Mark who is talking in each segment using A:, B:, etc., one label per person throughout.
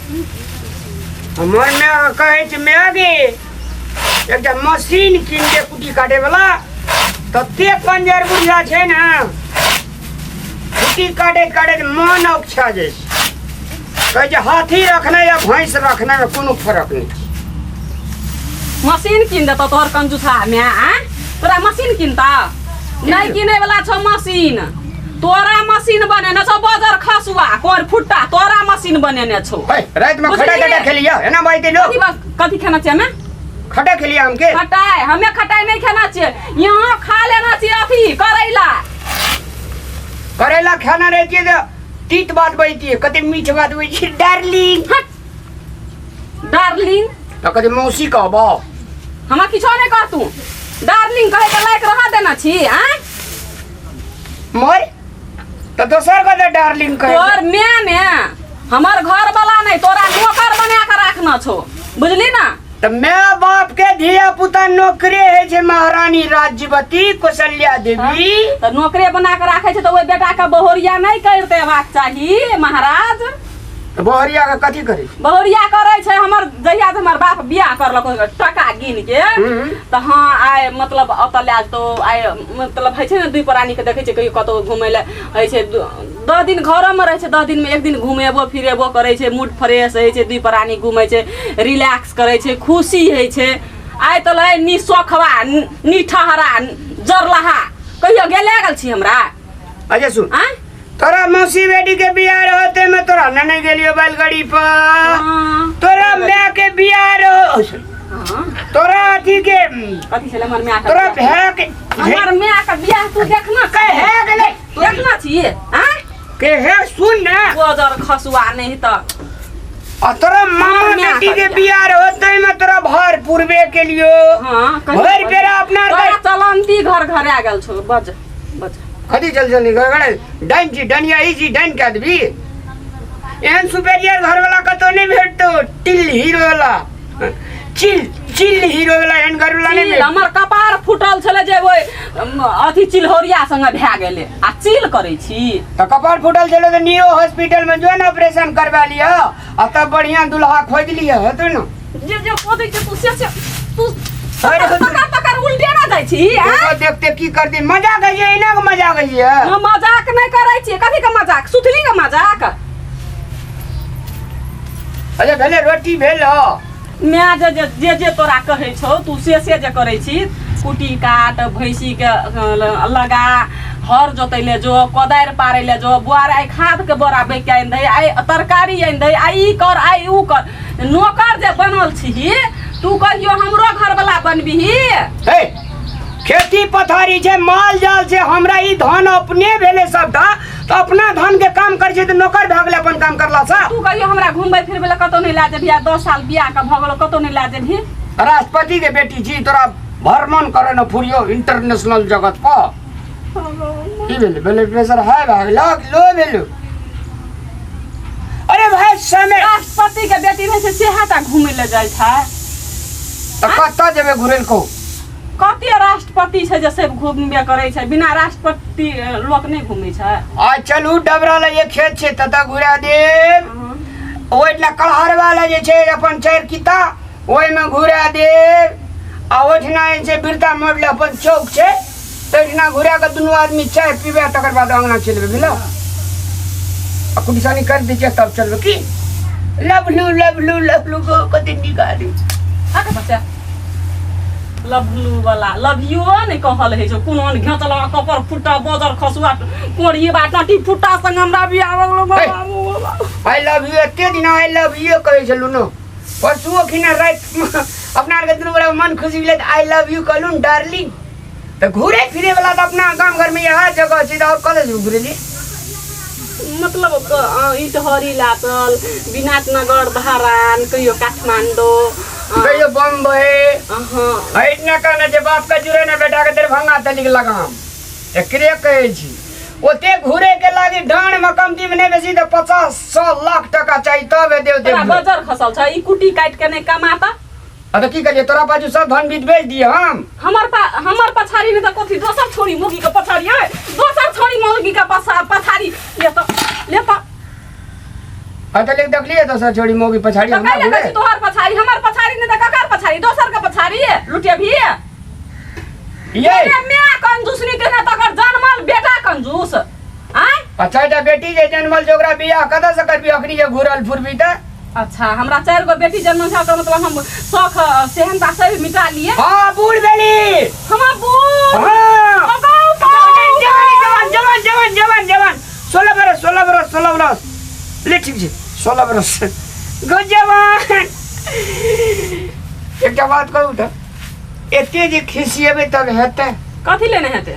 A: हमर माय कहै छै माय गे एकटा मशीन कीन दे कुटी काटे वाला तते कंजर बुढ़िया छै ने कुटी काटैत काटैत मन औछा जाइ छै। कहै छै हाथी रखने या भैंस रखने में कोनो फरक नहि छै।
B: मशीन कीन देतौ तोहर कंजूसा माय आ तोरा मशीन कीनता नहि कीनै वाला छौ मशीन। तोरा मशीन बनेने छौ बजर खसुआ कोर फुट्टा तोरा मशीन बनेने छौ।
A: हे, राति में खटा
B: बुझलियै?
A: खटा खेलिया एना बाजते लोग।
B: कथी कथी खेना छियै हमे?
A: खटा खेलिया हमके।
B: खटाइ हमे खटाइ नहि खेना छियै। यहाँ खा लेना छियै अथी करैला।
A: करैला खाना रहै छियै तऽ तीत बात बजतियै कते मीठ बात बजै छै डार्लिंग।
B: हट डार्लिंग।
A: तऽ कते मौसी कहबो।
B: हमरा किछो नहि कह तू। डार्लिंग कहे के लायक रह देना छी आ?
A: मोर तऽ दोसर कते डार्लिंग कहे।
B: तोर माय ने हमर घर वाला नहीं तोरा नौकर बना के रखना छो बुझली ना।
A: तऽ my बाप के धिया पुता नौकरे है छै महारानी राज्यवती कौशल्या देवी।
B: तऽ नौकरे बना के राखे छै तऽ ओहि बेटा के बहोरिया नहीं कर देबाक चाही महाराज।
A: तऽ बहोरिया के कथी करे?
B: बहोरिया करे छै हमर जहिया से हमर बाप बियाह करलक टका गिन के तऽ हाँ आइ मतलब ओतऽ लए जेतौ आइ मतलब होइ छै ने दुइ प्राणी के देखै छै कहियो कतौ घुमै लए होइ छै 10 दिन घरो में रहै छै 10 दिन में एक दिन घुमेबो फिरेबो करै छै मूड फ्रेश होइ छै दुइ प्राणी घुमै छै रिलैक्स करै छै खुशी होइ छै। आइ तऽ लए नी सोखवा नी ठहरा जरलहा कहियो गेले गेल छी हमरा।
A: अच्छा सुन।
B: आँय?
A: तोरा मौसी बेटी के बियाह रहो ते में तोरा न नहीं गेलियो बैलगाड़ी पर।
B: हाँ।
A: तोरा माय के बियाह रहो।
B: हाँ।
A: तोरा अथी के
B: कथी छलै हमर माय के
A: तोरा
B: बियाह?
A: भाय के
B: हमर माय के बियाह तू देखना
A: के हे गेलै?
B: देखना छी आँय?
A: के हे सुन ना।
B: गोजर खसुआ नहीं तऽ।
A: आ तोरा मामा
B: हमर माय
A: बेटी के
B: के
A: बियाह रहो ते में तोरा भर पूर्वे के लियो।
B: हाँ, कहियो
A: भर
B: बज।
A: पेरा अपना
B: तोरा
A: के-
B: चलंती घर घर आ गेल छौ बज बज।
A: कथी चल चल घर घर डाइन छी डनिया ई छी डाइन के आदमी एहन सुपेरियर घर वाला कतौ नहीं भेटतो। टिल हीरो वाला चिल चिल हीरो वाला एहन घर वाला नहीं
B: चिल,
A: भेटतो।
B: हमर कपार फूटल छलै जे ओहि, अथी चिल्होरिया संगे भए गेलै आ चिल करै छी।
A: तऽ कपार फूटल छलै तऽ नियो हॉस्पिटल में जो ने ऑपरेशन करवा लिअ आ तब बढ़िया दुल्हा खोजि लिअ हेतौ ने।
B: जे जे खोजै छै तू से से तू
A: अरे
B: पकड़ पकड़ पकड़ उल्टे ना जाइ छी, आँय?
A: देखो देखते की करती मजाक है ये इना के मजाक है ये।
B: हम मजाक नहीं करै छी कथी के मजाक सुथली के मजाक।
A: अच्छा भेलै रोटी भेल हो।
B: माय जे जे जे जे तोरा कहै छौ तू से से जे करै छी कुटी काट भैंसी के लगा हर जोतै ले जो कोदारि पारै ले जो बुआर आइ खाद के बोरा बेच के आनि दही आइ तरकारी आनि दही आइ ई कर आइ ऊ कर। नौकर जे बनल छीही तू कहियो हमरो घरवला बनबिही।
A: हे खेती पथारी छै माल जाल छै हमरा ई धन अपने भेलै सबटा तऽ अपना धन के काम करै छै तऽ नौकर भए गेलै अपन काम करला से।
B: तू कहियो हमरा घुमबै फिरबै लए कतौ नहि लए जेबही आ 10 साल बियाह के भऽ गेलौ कतौ नहि लए जेबही।
A: राष्ट्रपति के बेटी छी तोरा भ्रमण करे न फुरियो इंटरनेशनल जगत पर। की भेलै? ब्लड प्रेशर हाई भए गेलौ कि लो भेलौ? अरे भाई समय
B: राष्ट्रपति के बेटी रहै छै सेहे टा घुमै लए जाइ छै।
A: तऽ कतऽ जेबै घुरै लए कहू?
B: कते राष्ट्रपति छै जे सब घुमबे करै छै बिना राष्ट्रपति लोक नहि घुमै छै।
A: आ चलू डबरा लए जे खेत छै ततऽ घुरा देब। ओहिठिना कलहरवा लए जे छै अपन चारि किता ओहिमे घुरा देब। आ ओहिठिना जे छै बिरता मोड़ लए अपन चौक छै तहिठिना घुरा कऽ दुनू आदमी चाय पीबै तकर बाद अङ्गना चलि एबै बुझलौ। आ कुटिसानी करि दै छियै तब चलबै की लवलू लवलू लवलू गो कते नीक आदमी।
B: हट बच्चा लवलू वाला लव you नहीं कहल है जो कोनो घेचल कपर फुटा बजर खसुआ कोड़िए बा टटी फुटा संग हमरा बियाह भऽ गेलौ।
A: हे। I love you एते दिन I love you कहै छलु न परसुओ खिना राति अपना आरके दुनू गोटा मन खुशी भेलै तऽ I love you कहलु न डार्लिंग। तऽ घुरे फिरे वाला तऽ अपना गाम घर में इएह जगह छै तऽ आओर कतऽ जेबै घुरे लिए?
B: मतलब इटहरी लागल विनाटनगर धरान कहियो काठमाडौँ
A: कहियो बम्बई।
B: हाँ।
A: एहिठिना कहने छै बाप के जुड़े ने बेटा के दरभंगा तलिक लगाम एकरे कहै छी। ओते घुरे के लागी डाँड़ में कमती में नहीं बेसी तऽ 50-100 लाख टका चाही तब हेतै ओते
B: तोरा
A: घुरे।
B: बजर खसल छै ई कुटी काटि के नहि कमाता।
A: आ तऽ की करियै तोरा पाछू सब धन बीत बेच दिए हम।
B: हमर पछाड़ी नहि तऽ कथी दोसर छोरी मौगी के पछाड़ी है दोसर छोरी मौगी के पछाड़ी ले तऽ ले तऽ।
A: आ तऽ लेकिन देखलियै दोसर छोड़ी मौगी पछाड़ी
B: तऽ
A: हमरा
B: कैले
A: घुरे
B: कहै छी तोहर पछाड़ी हमर पछाड़ी नहि तऽ ककर पछाड़ी दोसर के पछाड़ी लुटिया भी
A: ये
B: अरे माय कंजूस नहीं तेना तकर जनमल बेटा कंजूस आय
A: अच्छा एकटा बेटी जे जनमल छै ओकरा बियाह कतऽ से करबी अखनी जे घुरल फुरबी तऽ
B: अच्छा हमरा चारि गो बेटी जनमल छै ओकर मतलब हम शौख सेहनता सब मिटा लिए
A: हाँ बूढ़ भेली
B: हमर बूढ़
A: हाँ
B: अगाउ
A: जवान जवान जवान जवान जवान जवान 16 बरस 16 बरस 16 बरस ले ठीक छै 16 बरस गो जवान। एकटा बात कहू तऽ एते जे खिसिएबै तब हेतै?
B: कथी लेने हेतै?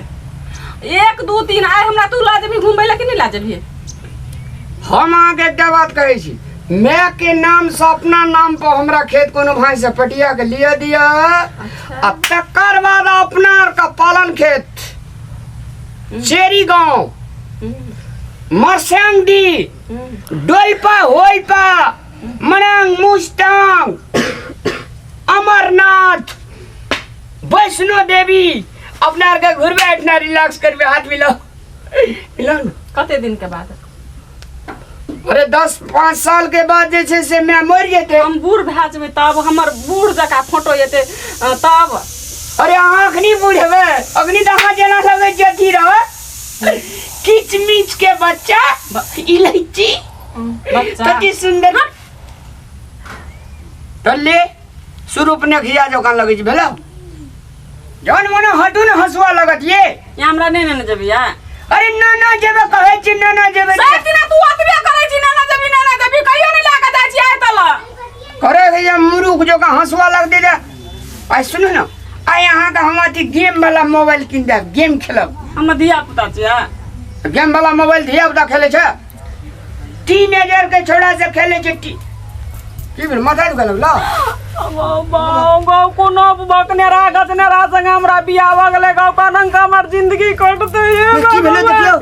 B: एक दू तीन आइ हमरा तू लऽ जेबही घुमबै लए कि नहि लऽ जेबही?
A: हम अहाँके एकटा बात कहै छी, माय के नाम से अपना नाम पर हमरा खेत कोनो भाई से पटिया के लिअ दिअ आ तकर बाद अपना आर का पालन खेत चेरी गांव मरसंगडी डोलपा होलपा मनांग मुस्तांग अमरनाथ वैष्णो देवी अपना आर के घुरबे एठना रिलैक्स करबे। हाथ मिलाओ, मिलाओ ने।
B: कते दिन के बाद?
A: अरे 10 5 साल के बाद जे छै से मैं मरि जेतै।
B: हम बूढ़ भए जेबै तब हमर बूढ़ जकाँ फोटो एतै तब?
A: अरे अहाँ अखनी बूढ़ हेबै? अखनी तऽ अहाँ जेना लगै छै अथी रह किचमिच के बच्चा इलायची।
B: बच्चा।
A: कति सुन्दर तऽ ले स्वरूप ने खिया जकाँ लगै छै भेलौ जौन मने हटू ने हंसुआ लगत ये।
B: यहाँ हमरा नहि नेने जेबही आ?
A: अरे ना ना जेबे कहै छी, ना ना जेबे।
B: सब दिना तू ओतबे करै छी, ना ना जेबही, ना ना जेबही, कहियो नहि लए कऽ जाइ छी आइ तलक।
A: करे है ये मुरुख जकाँ हंसुआ लग दे दे। आइ सुनू ने, आइ अहाँके हम अथी गेम वाला मोबाइल कीन देब, गेम खेलब।
B: हमर धिया पुता छियै।
A: गेम वाला मोबाइल धिया पुता खेले छै? टीनेजर के छोड़ा से खेले छै। टी की भेल, माथा दुखा लगलो?
B: गौ कोनो बकनेरा गजनेरा संगे हमरा बियाह भऽ गेलै गौ, कनंग हमर जिंदगी कटतै।
A: की भेलै देखियौ।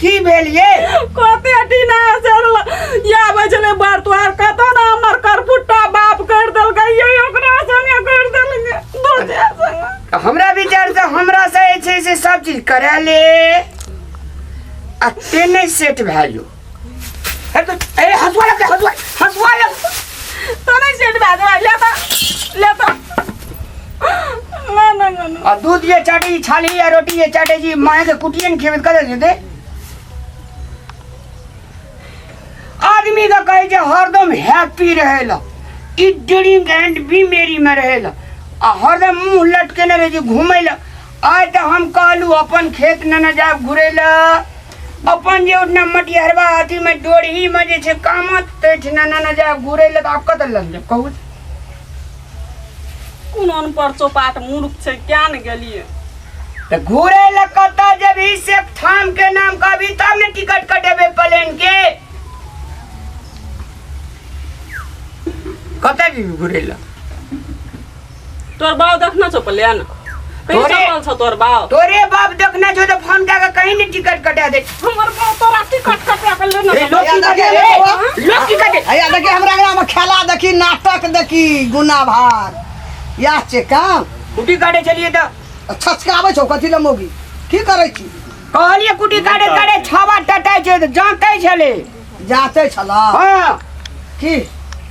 A: की भेल ये?
B: कते टीना से आबै छलै बार तुहार कतौ ने हमर करफुट्टा बाप कर देलकै ये, ओकरा संगे कर देलकै दोसरे संगे।
A: हमरा विचार से हमरा से जे छै से सब चीज करा ले आ ते नहि सेट भए जो। हे तो ए हंसुआ लग, हंसुआ, हंसुआ लग।
B: तो नहीं सेट भए जेबै, ले तऽ ले तऽ ना ना ना ना।
A: आ दूध जे चाटे छी छाली या रोटी जे चाटे छी माय के कुटिए ने खेबै कतऽ जेतै? आदमी के कहै छै हरदम हैप्पी रहेला, ई ड्रिंक एंड बी मेरी में रहेला आ हरदम मुंह लटकेने रहै छै घूमै ला। आइ तऽ हम कहलू अपन खेत नेने जायब घुरै ला, अपन जे ओठना मटिहरवा अथी में डोरही में जे छै कामत तैठना नेने जायब घुरै ला, तऽ आब कतऽ लग जायब कहू?
B: कोन अनपढ़ चौपाट मूर्ख छै, क्या ने गेलियै।
A: तऽ घुरै ला कतऽ जेबही से ठाम के नाम कहबी तब ने टिकट कटेबै प्लेन के। कतऽ जेबी घुरै ला?
B: तोर बाप देखना छौ प्लेन कहीं? चपल छौ तोर बाप?
A: तोरे बाप देखने छौ तऽ फोन कए के कहीं ने टिकट कटा दे।
B: हमर बाप तोरा टिकट कटा के लेने
A: ए, लोग की कटे? ए, लोग की कटे?
C: हैया देखी, हमरा अंगना में खेला देखी, नाटक देखी, गुना भार याह छै काम।
A: कुटी काटे छलियै तऽ
C: छचकाबै छौ कथी लए मौगी? की करै छी?
A: कहलियै कुटी काटे काटे छावा टटाइ छै तऽ जाँतै छलै।
C: जाँचै छला?
A: हाँ।
C: की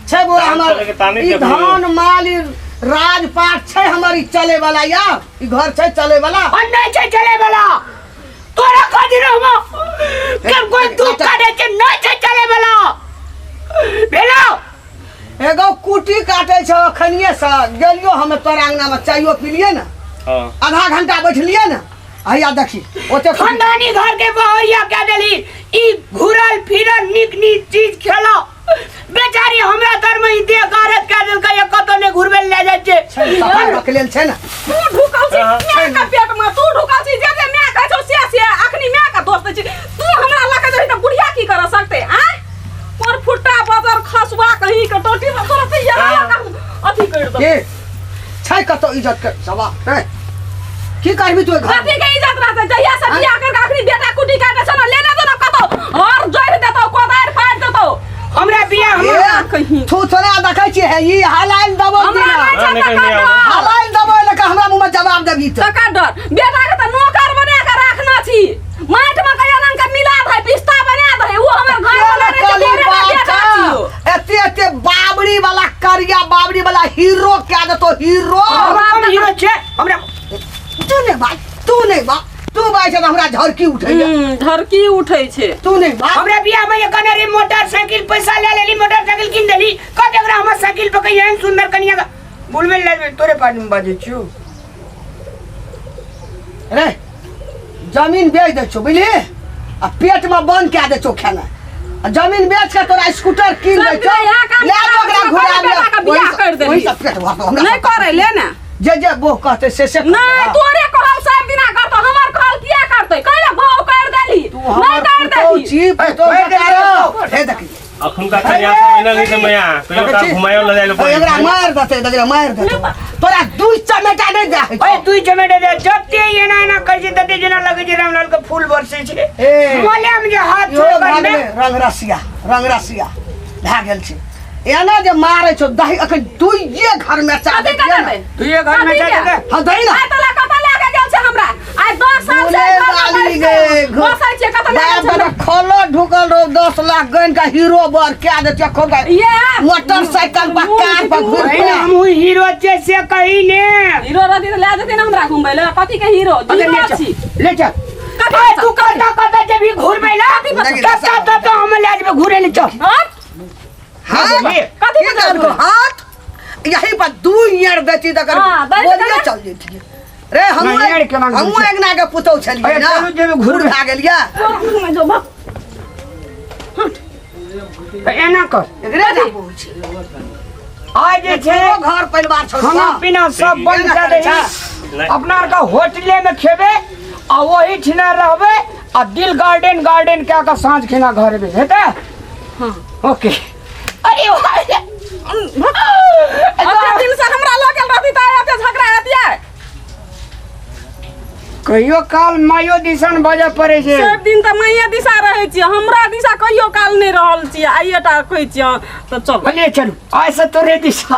C: छै बौआ?
D: धान
C: हमर
D: चले के तानी
C: ई
D: देखलियौ।
C: धान माल ई राजपाट छै हमर, ई चले वाला या ई घर छै चले वाला?
A: आ नहि छै चले वाला। तोरा कह रहबो के कोई दूध काटे छै, नहि छै चले वाला भेलो।
C: एगो कुटी काटे छौ अखनिए से गेलियो हमे तोरा अंगना में, चाइयो पीलिए ने। आधा घंटा बैठलिए ने, हैया देखी ओते कुटी-
A: खानदानी घर के बहरिया कह देली ई घुरल फिरल नीक नीक चीज खेलो। बेचारी हमरा घर में ई देह गारत कह देलकै, ये कतौ नहि घुरबे ले जाइ छै।
C: सफाइ रख लेल छै ने।
B: तू ढुकल छी माय के पेट में, तू ढुकल छी। जे जे माय कहै छौ से से अखनी माय के दोष दै छी। तू हमरा लऽ के जेबही तऽ बुढ़िया की करऽ सकतै? आँय पर फुट्टा बजर खसुआ कहीं के टोटी में तोरा तऽ यहाँ लऽ कऽ अथी करि दो।
C: के छै कतौ इज्जत के सवा है? की करबी तू घर?
B: कथी के इज्जत रहतै? जहिया से बियाह करके अखनी बेटा कुटी काटे छौ ने, लेने दो ने कतौ और जोड़ि देतौ, कोदारि फाड़ि देतौ।
A: हमरा बियाह हमरा
B: कहीं
C: थू थोड़ा देखै छियै हे, ई हलाइल दबो
B: हमरा
C: दिना
B: नहि छै
D: नहि
B: तऽ
D: कहीं
B: काटऽ।
C: हलाइल दबो लए। के हमरा मुंह में जवाब देबी तऽ
B: ककर डर बेटा के तऽ नौकर बना के राखना छी माटि में कहिया रंग के मिला दे पिस्ता बना दे वो हमर घर वाला रहे
C: कली
B: तोरे
C: बात
B: बेटा छियो
C: एते एते बाबरी वाला करिया बाबरी वाला हीरो क्या देतो हीरो
A: हम कोन हीरो छै हमरा
C: तू नहीं बात तू नहीं बात तू बाज छै तऽ हमरा झरकी उठैया
B: झरकी उठै छै
C: तू नहीं बात
A: हमरा बियाह में ये कहने रही मोटरसाइकिल पैसा ले लेली मोटरसाइकिल किन देली कब एकरा हमर साइकिल पर कहीं एहन सुंदर कनिया का बोलबे ले तोरे पास में बाजै छियौ
C: रे जमीन बेच दै छौ बुझली आ पेट में बंद कए दै छौ खेनाइ आ जमीन बेच के तोरा स्कूटर कीन दै
B: सब
C: छौ
B: इएह काम
C: ले
B: करा
C: जो ओकरा
B: के
C: घुरा
B: बेटा के बियाह कर देली।
C: वही सब पेट भरतौ हमरा
B: नहीं करे ले ने
C: जे जे बोह कहतै से से
B: नहीं तोरे कहल सब दिना करतो हमर कहल किया करतै कैला भाव कर देली
C: तू
B: नहीं
C: हमर
B: कर
C: पुतहु
B: देली
C: छी पुतहु
A: ए,
C: बेटा हे देखी
D: अखुनका कन्या सब एना नहि छै मैया कहियो काल घुमायो लऽ जाइ लए पड़ै
C: एकरा
D: छै।
C: मारि देतै एकरा मारि देतै तोरा दू चमेटा नहि दे
A: ओए तू चमेटे दे जते एना एना करै छै तते जेना लगै छै रामलाल के फूल बरसै छै
C: ए।
A: मोले में जे हाथ
C: यो
A: छोड़
C: भए
A: में
C: गेलै रंग रसिया रंग रसिया भए गेल छै एना जे मारै छौ दही अखन दुइये घर में चा
B: कथी
C: दै छियै ने।
B: करतै
A: दुइये घर में
B: कथी
A: चा
B: के?
A: देतै?
C: हाँ दही ना
B: आइ तोला कतऽ लए के गेल छै हमरा आइ 10 साल से
C: बोले
B: घर में
C: वाली
B: बैस
C: गे
B: के बसै छियै कतऽ लए
C: बाप
B: गेल छै
C: दादा खोलो ढुकल रहो 10 लाख गन का हीरो बर क्या दे चखो का
B: ये
C: मोटरसाइकिल पर कार पर घूर
A: अरे हम हीरो छै से कही ने
B: हीरो रहती तऽ लए जेतै ने हमरा घुमबै लए कथी के हीरो
A: अरे
B: जीरो
A: ले चल
B: छी
A: ले चल
B: कथी
A: ओए
B: पर
A: तू
B: चल?
A: कतऽ कतऽ जेबही घुरबै ला
B: कथी पर चल?
A: तब तब तब हम ले जेबै घुरै ले चल
B: हँ?
C: हाँ
A: बोलिए।
B: कथी
C: की
B: पर चल?
C: करबो हाथ यही पर दू ईयर देती तकर
B: हाँ, दै
C: बोलिए
B: देतै।
C: चल जेती रे हमहूँ
A: नहीं, यार, केना
C: हमहूँ
A: घुर छै?
C: अंगना के पुतहु छलियै
A: अरे,
C: ना
A: चलू जेबै घुरबै।
C: घुर भए गेलियै
B: घुमै जो भक।
A: तऽ एना कर
C: एकरे जाबो छै
A: आइ जे छै
C: तोरो घर परिवार छौ
A: खाना पीना सब बंद
C: एना
A: कए
C: करै
A: दही
D: नहि।
A: अपना आरके होटले में खेबै आ ओही ठिना रहबै आ दिल गार्डन गार्डन कए कऽ साँझ खिना घर एबै हेतै
B: हाँ।
A: ओके अरे वाह!
B: एते दिन से हमरा लऽ गेल रहती तऽ आइ एते झगड़ा हेतियै
A: कहियो काल मायो दिसन बजऽ पड़ै छै
B: सब दिन तऽ माइये दिशा रहै छियै हमरा दिशा कहियो काल नहि रहल छियै आइए टा कहै छियै तऽ चल
A: बोलिए चलू आइ से तोरे दिशा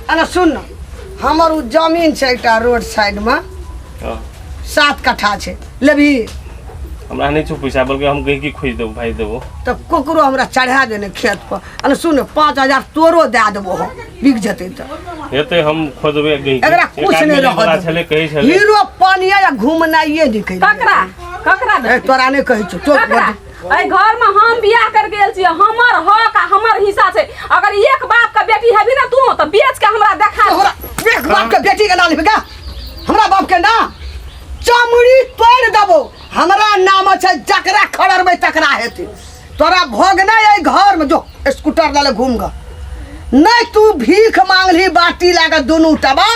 C: अरे सुन न हमर ओ जमीन छै एकटा रोड साइड में
D: हँ।
C: 7 कट्ठा छै लेबही
D: हमरा नहि छौ पैसा बल्कि हम गहिकी खोजि देबो भाजि देबो
C: तऽ ककरो हमरा चढ़ा देने खेत पर अरे सुन 5000 तोरो दए देबो हम बिक जेतै तऽ
D: हेतै हम खोजबै गहिकी
C: एकरा
D: एक
C: कुछ
D: आदमी
C: नहि
D: लै बला
C: रहत
D: छलै कहै छलै
C: हीरो पानिया या घुमनाइए निकलि
B: ककरा ककरा
C: ए
B: देबै?
C: तोरा नहि कहै छौ चुप
B: ककरा एहि घर में हम बियाह कर गेल छियै हमर हक आ हमर हिस्सा छै अगर एक बाप के बेटी हेबी ने तू तऽ बेच के हमरा देखा दे।
C: हमरा एक बाप के बेटी के नाम लिख हमरा बाप के ना चमड़ी तोड़ि देबो हमरा नाम छै जकरा खड़रबै तकरा हेतै तोरा भोगना एहि घरमे जो स्कूटर लऽ ले घूम ग नहि तू भीख मांगलही बाटी लए कऽ दुनू टबा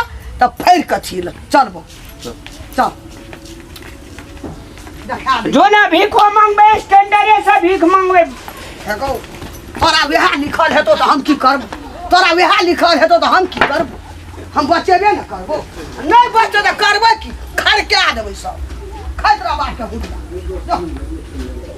C: तऽ फाड़ि कऽ छील चलबो चल देखा दे
A: जो ना भीखो मांगबे स्टैंडरे से भीख मांगबे
C: हेगौ तोरा वएह लिखल हेतौ तऽ हम की करबो तोरा वएह लिखल हेतौ तऽ हम की करबो हम बचेबे ने करबो नहि बचतौ तऽ करबै की खड़का देबै सब खाइत रह बाटे हुनका। जो।